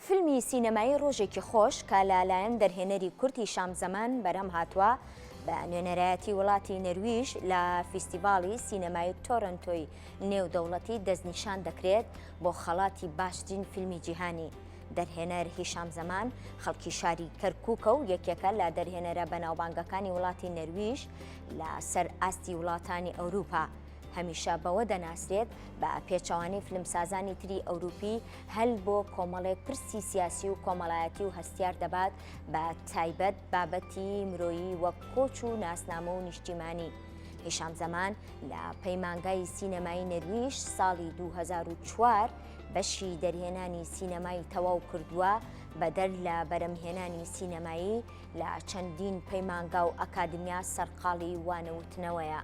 فیلمی سینەمایی ڕۆژێکی خۆش کە لە لایەن دەرهێنەری کورد هیشام زەمان بەرهەم هاتووە، بە نوێنەرایەتی وڵاتی نەرویژ لە فیستیڤاڵی سینەمایی تۆرنتۆی نێودەوڵەتی دەستنیشان دەکرێت بۆ خەڵاتی باشترین فیلمی جیهانی. دەرهێنەر هیشام زەمان خەڵکی شاری کەرکووکە و یەکێکە لە دەرهێنەرە بەناوبانگەکانی وڵاتی نەرویژ لە سەر ئاستی وڵاتانی ئەوروپا. هەمیشە بەوە دەناسرێت بە پێچەوانەی فلمسازانی تری ئەوروپی هەل بۆ کۆمەڵێک پرسی سیاسی و کۆمەڵایەتی و هەستیار دەبات بە تایبەت بابەتی مرۆیی وەک کۆچ و ناسنامە و نیشتیمانی. هیشام زەمان لە پەیمانگای سینەمایی نەرویژ ساڵی 2004 بەشی دەرهێنانی سینەمای تەواو کردووە، بەدەر لە بەرەمهێنانی سینەمایی لە چەندین پەیمانگا و ئەکادمیا سەرقاڵی وانەوتنەوەیە.